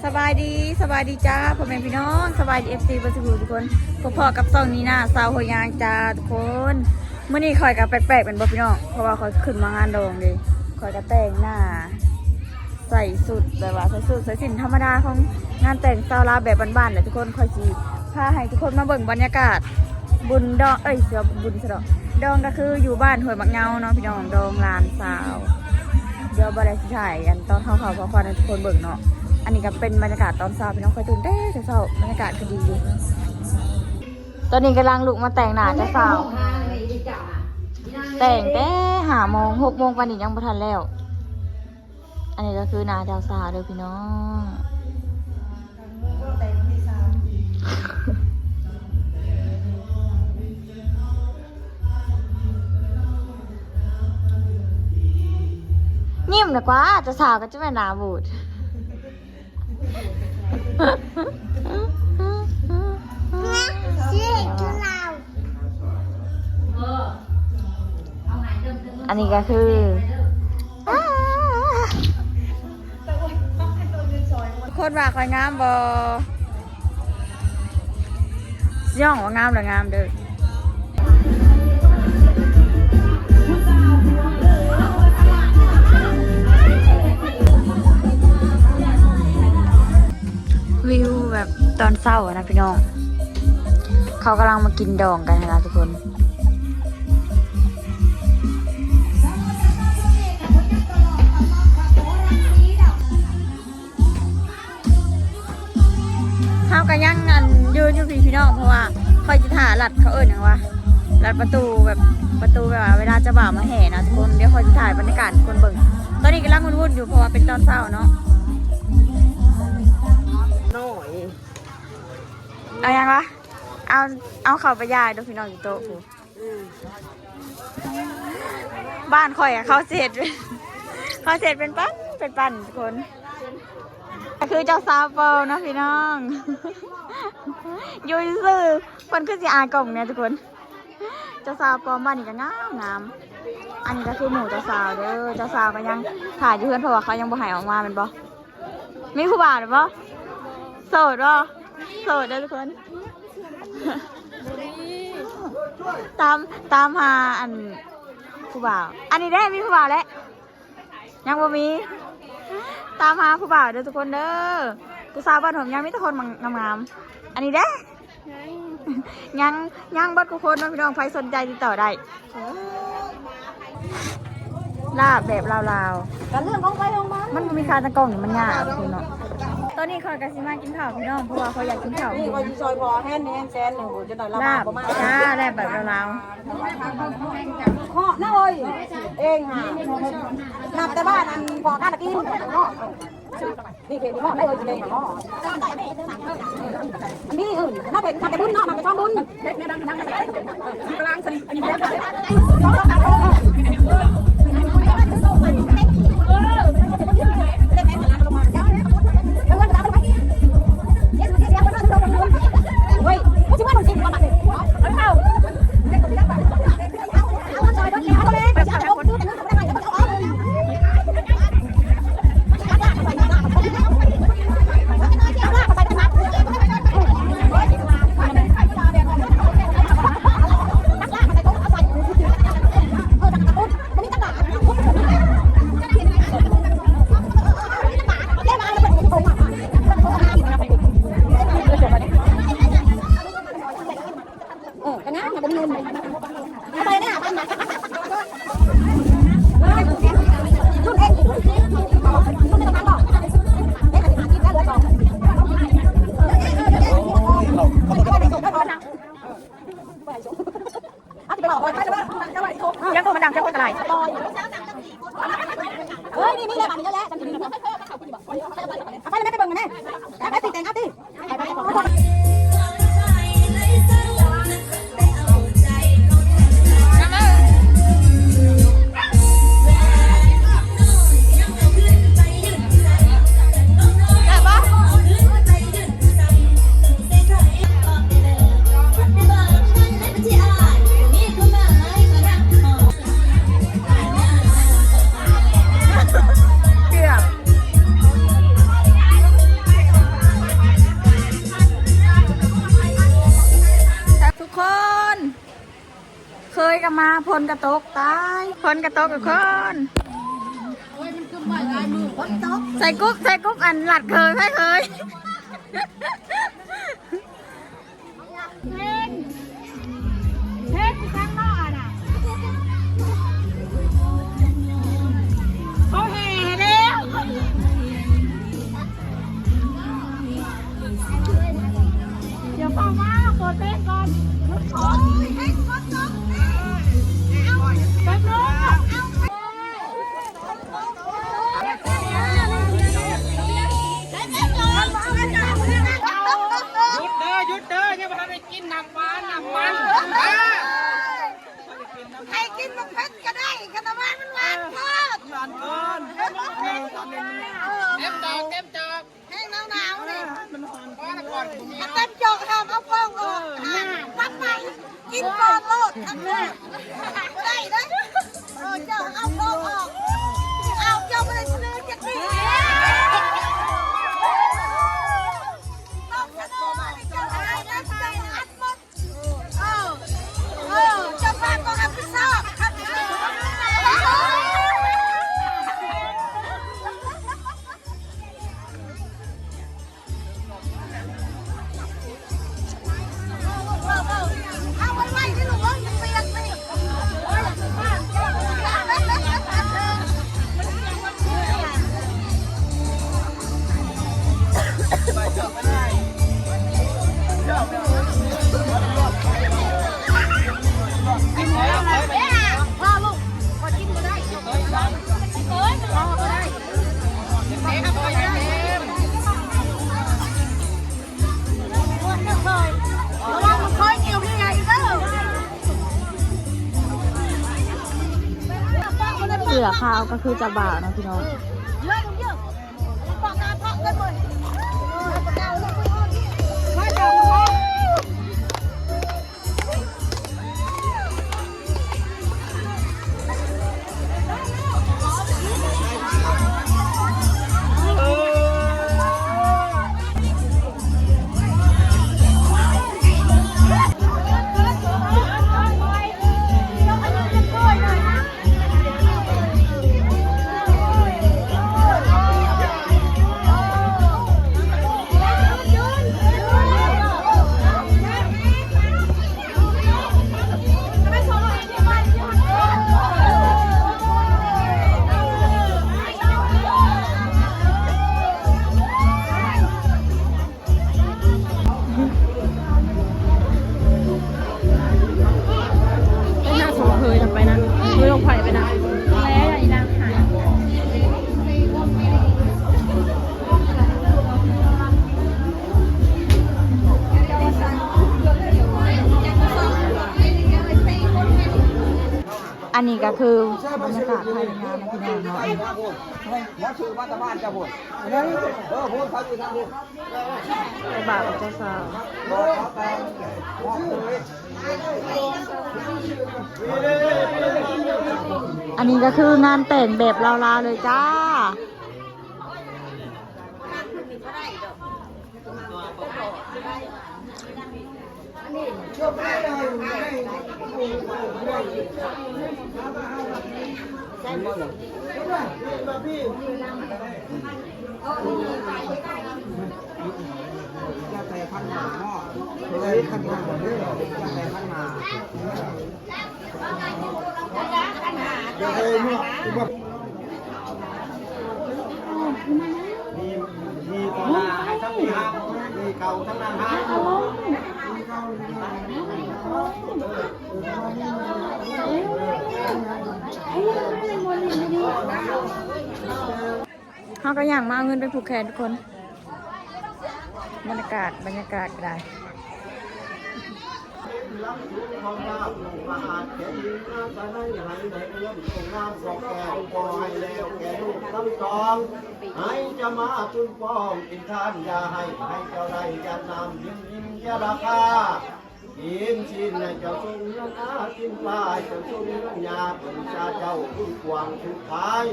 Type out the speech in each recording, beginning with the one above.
ສະບາຍດີ ສະບາຍດີຈ້າ ພໍ່ແມ່ພີ່ນ້ອງ ສະບາຍດີ ເອັຟຊີ ເບິດສູ່ທຸກຄົນ ພົບພໍ້ກັບຊ່ອງນີນາ ຊາວຫົວຍາງ ຈ້າທຸກຄົນ. ມື້ນີ້ຂ້ອຍກໍແປກໆ ແມ່ນບໍ່ພີ່ນ້ອງ? ເພາະວ່າຂ້ອຍຂຶ້ນມາງານດອງເດ້ ຂ້ອຍກໍແຕ່ງໜ້າ ໃສ່ຊຸດແບບວ່າ ໃສ່ຊຸດໃສ່ສິ້ນທຳມະດາຂອງງານແຕ່ງຊາວລາວແບບບ້ານໆ ແຫຼະທຸກຄົນ. ຂ້ອຍຊິພາໃຫ້ທຸກຄົນມາເບິ່ງບັນຍາກາດ ບຸນດອງ ເອີຍ ຊິວ່າບຸນຊະດອກ ດອງກໍຄືຢູ່ບ້ານຫ້ວຍໝາກເຫງົາເນາະພີ່ນ້ອງ ດອງຫຼານສາວ. ດຽວບໍ່ໄດ້ຊິຖ່າຍອັນຕອນເຮົາເຂົ້າພາຄວັນໃຫ້ທຸກຄົນເບິ່ງເນາະ. ອັນນີ້ກໍເປັນບັນຍາກາດຕອນເຊົ້າພີ່ນ້ອງ ຂ້ອຍຕື່ນແຕ່ເຊົ້າໆ ບັນຍາກາດກໍດີຢູ່. ຕອນນີ້ກຳລັງລຸກມາແຕ່ງໜ້າເຈົ້າສາວ ແຕ່ງແຕ່ຫ້າໂມງ ຫົກໂມງປານນີ້ຍັງບໍ່ທັນແລ້ວ. ອັນນີ້ກໍຄືໜ້າເຈົ້າສາວເດີພີ່ນ້ອງ. ຍິ້ມນະກວ່າ ເຈົ້າສາວກໍຈະແມ່ນໜ້າບູດ. ອັນນີ້ກໍຄື ຄົນວ່າຂ້ອຍງາມບໍ່? ຍ້ອງວ່າງາມລະງາມເດີ. ວິວແບບຕອນເຊົ້ານະພີ່ນ້ອງ ເຂົາກຳລັງມາກິນດອງກັນນະທຸກຄົນ. ເຮົາກໍຍັງອັນ ຢືນຢູ່ພີ້ພີ່ນ້ອງ ເພາະວ່າຂ້ອຍຊິຖ້າລັດ ເຂົາເອີ້ນຫຍັງວະ ລັດປະຕູ ແບບປະຕູ ແບບວ່າເວລາເຈົ້າບ່າວມາແຫ່ນະທຸກຄົນ. ດຽວຂ້ອຍຊິຖ່າຍບັນຍາກາດໃຫ້ທຸກຄົນເບິ່ງ. ຕອນນີ້ກຳລັງວຸ່ນໆຢູ່ ເພາະວ່າເປັນຕອນເຊົ້າເນາະ. ນ້ອຍ ເອົາຫຍັງວະ ເອົາ ເອົາເຂົ້າໄປຢາຍເດີພີ່ນ້ອງ ຢູ່ໂຕະພຸ້ນ. ບ້ານຂ້ອຍອະ ເຂົາຊິເຮັດ ເຂົາຊິເຮັດເປັນປັ້ນ ເປັນປັ້ນທຸກຄົນ. ກໍຄືເຈົ້າສາວປອມເນາະພີ່ນ້ອງ ຢູ່ຊື່ໆ ເພິ່ນຄືຊິອາຍກ້ອງແດ່ທຸກຄົນ. ເຈົ້າສາວປອມບ້ານນີ້ກໍງາມໆ. ອັນນີ້ກໍຄືໝູ່ເຈົ້າສາວເດີ ເຈົ້າສາວກໍຍັງຖ້າຢູ່ເຮືອນ ເພາະວ່າເຂົາຍັງບໍ່ໃຫ້ອອກມາແມ່ນບໍ່? ມີຜູ້ບ່າວແລ້ວບໍ່? ໂສດບໍ່? ໂສດເດີທຸກຄົນ. ຕາມ ຕາມຫາອັນຜູ້ບ່າວ. ອັນນີ້ເດ້ ມີຜູ້ບ່າວແລ້ວ? ຍັງບໍ່ມີ. ຕາມຫາຜູ້ບ່າວເດີທຸກຄົນເດີ. ຜູ້ສາວບ້ານໂຮມຍັງມີແຕ່ຄົນງາມໆ. ອັນນີ້ເດ້? ຍັງ ຍັງເບິດທຸກຄົນເນາະພີ່ນ້ອງ ໃຜສົນໃຈຕິດຕໍ່ໄດ້. ລາບແບບລາວໆ ກະເລື່ອງຂອງໃຜຂອງມັນ ມັນບໍ່ມີຂາຕັ້ງກ້ອງນີ້ ມັນຍາກເນາະ. ຕອນນີ້ຂ້ອຍກະຊິມາກິນເຂົ້າພີ່ນ້ອງ ເພາະວ່າຂ້ອຍຢາກກິນເຂົ້າ. ນີ້ຂ້ອຍຊິຊ່ອຍພໍແຮນແຮນແສນໜຶ່ງ ຈະໄດ້ລາບ ລາບ ບໍ່ມາ ຈ້າ ລາບແບບລາວໆ. ເຄາະນະເອີຍ ເອງຫາ ນັບແຕ່ບ້ານອັນພໍ່ຄ້າຕະກີ້ເນາະ. ນີ້ເຂດນີ້ເນາະ ໄດ້ເອີຍຊິເດ້ເນາະ. ອັນນີ້ ເອີ ມາເປັນ ມາເປັນບຸນເນາະ ມາເປັນຊ່ອງບຸນ. ມາ ຝົນກະຕົກ ຕາຍ ຝົນກະຕົກທຸກຄົນ. ໂອ້ຍ ມັນຄືໄມ້ລາຍມື ຝົນຕົກ ໃສ່ກຸກ ໃສ່ກຸກ ອັນລັດເຄີຍ ໃຜເຄີຍ. ເພງ ເພງຢູ່ທາງນອກຫັ້ນນະ ເຂົາແຫ່ແລ້ວ. ດຽວເຂົ້າມາ ເປີດເພງກ່ອນ. ໂອ້ຍ ເພງ ຝົນຕົກ ເອົາ ແປັບໜຶ່ງ ເອົາ. ຢຸດເດີ ຢຸດເດີ ຍັງບໍ່ທັນໄດ້ກິນນ້ຳຫວານນ້ຳມັນ. ໃຫ້ກິນບັກເຜັດກະໄດ້ ຄັນວ່າມັນຫວານເກີນ ຫວານເກີນ. ເຕັມຈອກ ເຕັມຈອກ ແຮງໜາວໆນີ້ ມັນເຕັມຈອກ ຫ້າມເອົາຟອງອອກ ປັບໃໝ່ ກິນກ່ອນໂລດ ທັງໝົດ ບໍ່ໄດ້ເດ້. ເອີ ເຈົ້າເອົາຂອງອອກ ເອົາ ເຈົ້າບໍ່ໄດ້ສະເໜີຈັກທີ ຕ້ອງສະເໜີມາໃຫ້ເຈົ້າໄດ້ ເຈົ້າໄດ້ອັດໝົດ. ເອີ ເອີ ເຈົ້າພາບຕ້ອງຮັບຜິດຊອບ. ເສື້ອຂາວກະຄືເຈົ້າບ່າວເນາະພີ່ນ້ອງ. ອັນນີ້ກະຄືບັນຍາກາດພາຍໃນງານນະພີ່ນ້ອງເນາະ. ມາຖືມາຕະບານເຈົ້າພຸ້ນ ເອີ ພຸ້ນເຂົາຢູ່ທາງພຸ້ນ ເຈົ້າບ່າວກັບເຈົ້າສາວ. ອັນນີ້ກະຄືງານແຕ່ງແບບລາວໆເລີຍຈ້າ. ເຮົາກະຍ່າງມາເອົາເງິນໄປຜູກແຂນທຸກຄົນ. ບັນຍາກາດ ບັນຍາກາດກະໄດ້. ໃຫ້ເຈົ້າມາປຸ້ນປ້ອງເປັນທານຢາໄຫ້ ໃຫ້ເຈົ້າໄດ້ຢາດນ້ຳເຢັນໆ ຢາລາຄາ ກິນຊີ້ນໃຫ້ເຈົ້າສົມເງິນອາ ກິນປາໃຫ້ເຈົ້າສົມເງິນຫຍ້າ ເປັນຊາເຈົ້າບຸນກວ້າງສຸດທ້າຍ.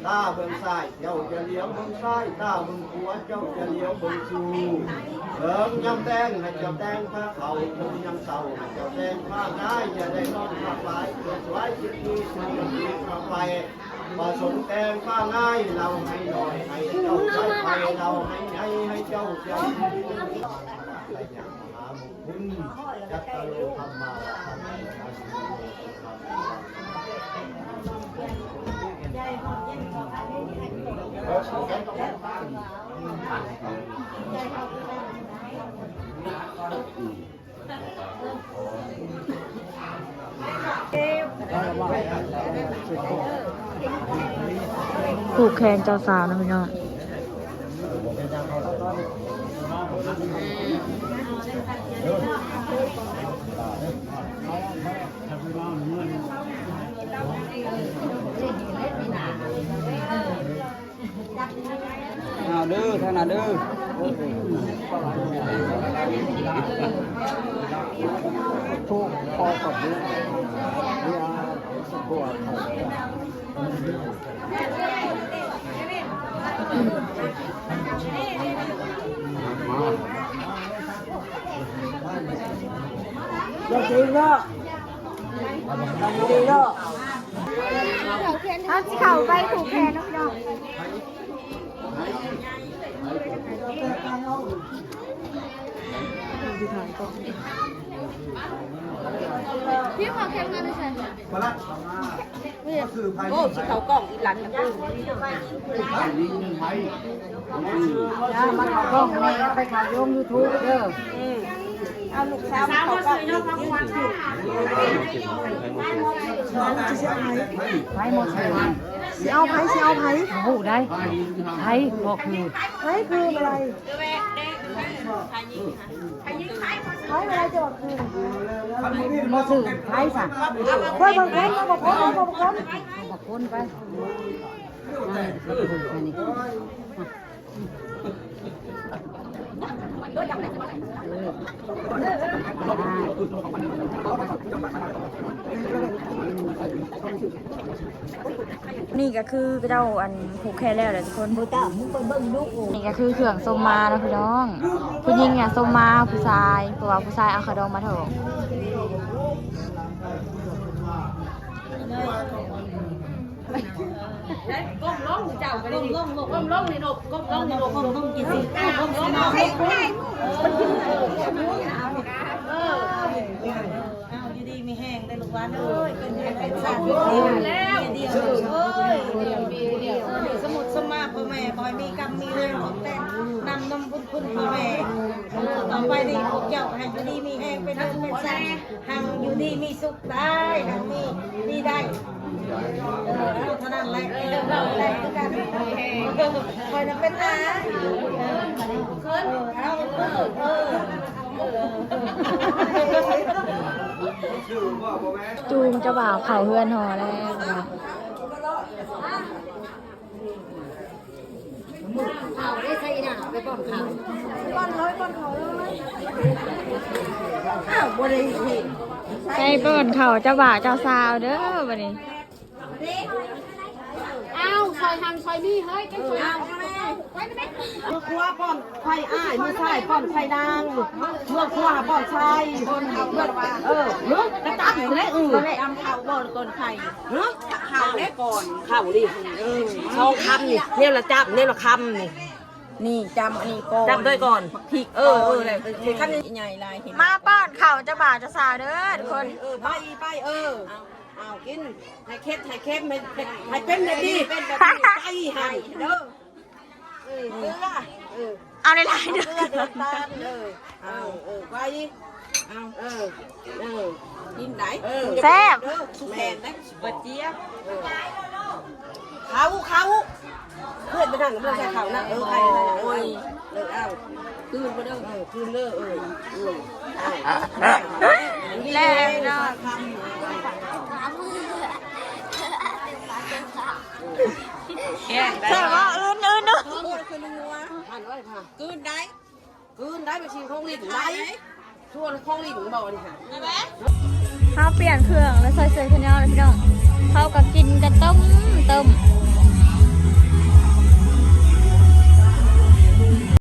ຕາເບິ່ງຊ້າຍ ເຈົ້າຈະຫຼຽວເບິ່ງຊ້າຍ, ຕາເບິ່ງຂວາ ເຈົ້າຈະຫຼຽວເບິ່ງສູ່ເຖິງ. ຍາມແຕ່ງໃຫ້ເຈົ້າແຕ່ງຜ້າຂາວ, ເຖິງຍາມເຊົາໃຫ້ເຈົ້າແຕ່ງຜ້າງາຍ, ຢ່າໄດ້ນອນຜ້າຝາຍ ເກີດສວາຍເກີດດີ ສວຍດີເຂົ້າໄປ. ປະສົງແຕ່ງຜ້າງາຍ ເລົ່າໃຫ້ໜ້ອຍ ໃຫ້ເຈົ້າໃຊ້ໄປ, ເລົ່າໃຫ້ໃຫຍ່ ໃຫ້ເຈົ້າໃຈ. ຜູກແຂນເຈົ້າສາວນະພີ່ນ້ອງ. ເອົາເດີ ທາງນັ້ນເດີ ໂອ້ໂຫ ທຸກພໍກັບຢູ່ ເວລາສະກົດເຂົາ ຢ່າເກງເນາະ ເຮົາຊິເຂົ້າໄປຜູກແຂນເນາະພີ່ນ້ອງ. ພີ່ ເຂົ້າແຂນມາໄດ້ໃສ? ໂອ້ ຊິເຂົ້າກ້ອງອີ່ຫຼັນນະ. ຢ່າມາເຂົ້າກ້ອງແນ່ ໄປເຂົ້າລົງຢູທູບເດີ. ອືມ ເອົາລູກສາວມາເຂົ້າກ້ອງອີກ. ໃຜໝົດ ຊິເອົາໃຜ ຊິເອົາໃຜ? ບໍ່ຮູ້ໄດ໋ ໃຜບໍ່ຄື ໃຜຄືບໍ່ໄດ້ ໃຜບໍ່ໄດ້ຈະວ່າຄື ບໍ່ຄືໃຜຊະ. ເບິ່ງ ເບິ່ງ ເບິ່ງ ເບິ່ງ ເບິ່ງ ເບິ່ງ ເບິ່ງ ເບິ່ງ ເບິ່ງ ເບິ່ງ ເບິ່ງ ເບິ່ງ ເບິ່ງ ເບິ່ງ ນີ້ກໍຄືເຂົາເຈົ້າ ອັນ ຜູກແຂນແລ້ວແຫຼະທຸກຄົນ. ນີ້ກໍຄືເຄື່ອງຊົມມາເນາະພີ່ນ້ອງ. ຜູ້ຍິງອະຊົມມາຜູ້ຊາຍ ເພາະວ່າຜູ້ຊາຍເອົາຂະດອງມາຖອງ. ກົ້ມລົງ ເຈົ້າກໍໄດ້ ກົ້ມລົງ ກົ້ມລົງນີ້ລູກ ກົ້ມລົງນີ້ລູກ ກົ້ມລົງ ກົ້ມລົງ ເອີ ເອົາ ຢູ່ດີມີແຮງເດີລູກຫຼານເອີຍ ເປັນແຮງເປັນຊາດ ແລ້ວ ເອີຍ ສະໝຸດສະມາ ພໍ່ແມ່ ຂໍໃຫ້ມີກຳມີແຮງ ຂອບແຕ່ນນຳນຳບຸນຄຸນພໍ່ແມ່ ຕໍ່ໄປນີ້ພວກເຈົ້າໃຫ້ຢູ່ດີມີແຮງ ເປັນເຮືອນເປັນຊາດ ຮັ່ງຢູ່ດີມີສຸກໄດ້ ຮັ່ງມີດີໄດ້ ເອີ ເທົ່ານັ້ນແຫຼະ ເອີ ເວົ້າໄດ້ຄືກັນ ຂ້ອຍນະເປັນອາ ເອີ ເອົາ ເອີ ເອີ ຈູງເຈົ້າບ່າວເຂົ້າເຮືອນຫໍແລ້ວເນາະ. ເຂົ້າໄດ້ໃສ່ໜ້າໄປປ້ອນເຂົ້າ ປ້ອນເຂົາ ປ້ອນເຂົາເລີຍ ອ້າວ ບໍ່ໄດ້ເຫັນ ໄປປ້ອນເຂົ້າເຈົ້າບ່າວເຈົ້າສາວເດີບັດນີ້. ອ້າວ ຊ່ອຍຫັ້ນຊ່ອຍນີ້ເຮີ້ຍ ຈັ່ງຊ່ອຍ ອ້າວ ແມ່ ເມືອຄົວປ້ອນໄຂ່ອ້າຍ ມືຊ້າຍປ້ອນໄຂ່ນາງ ເມືອຄົວປ້ອນຊາຍ ເອີ ເອີ ກະຕຳແຫຼະ ເອີ ຕຳເຂົ້າບໍ່ກ່ອນໄຂ່ ຮະ ເຂົ້າແລ້ວກ່ອນ ເຂົ້ານີ້ ເອີ ສອງຄຳນີ້ ແນວລະຈຳ ແນວລະຄຳນີ້ ນີ້ຈຳອັນນີ້ກ່ອນ ຈຳດ້ວຍກ່ອນ ໝາກພິກ ເອີ ເອີ ແລ້ວ ຄັນໃຫຍ່ຫຼາຍ ມາປ້ອນເຂົ້າເຈົ້າບ່າວເຈົ້າສາວເດີທຸກຄົນ ເອີ ໄປ ໄປ ເອີ ເອົາ ເອົາ ກິນ ໃຫ້ເຄັດ ໃຫ້ເຄັມ ໃຫ້ ໃຫ້ເປັນແບບນີ້ ເປັນແບບນີ້ ໄປ ໃຫ້ເດີ. ເອີ ເກືອ ເອີ ເອົາຫຼາຍໆເດີ ເກືອ ເດີ ນ້ຳຕານ ເອີ ເອົາ ເອີ ໄປ ເອົາ ເອີ ເອີ ກິນໄດ້ ເອີ ແຊບ ເດີ ສຸກແມ່ນໄດ້ ບໍ່ເຈັບ ເອີ ເຂົ້າ ເຂົ້າ ເພື່ອນໄປນັ່ງ ບໍ່ໃສ່ເຂົ້ານະ ເອີ ໄປ ໄປ ໂອ້ຍ ເອີ ເອົາ ຄືນບໍ່ເດີ ເອີ ຄືນເດີ ເອີ ເອີ ເອົາ ແລ້ວເນາະ. ແຊບບໍ່? ອື່ນໆ ອື່ນໆ ຫັ້ນໄວ້ ກືນໄດ້ ກືນໄດ້ ໄປຊິງຂອງຫຼິ້ນໄດ້ ຊວນຂອງຫຼິ້ນບໍ່ນີ້ຫະ. ເຮົາປ່ຽນເຄື່ອງແລ້ວ ໃສ່ເສື້ອແຂນຍາວແລ້ວພີ່ນ້ອງ ເຮົາກໍກິນກັນຕົ້ມ ຕົ້ມ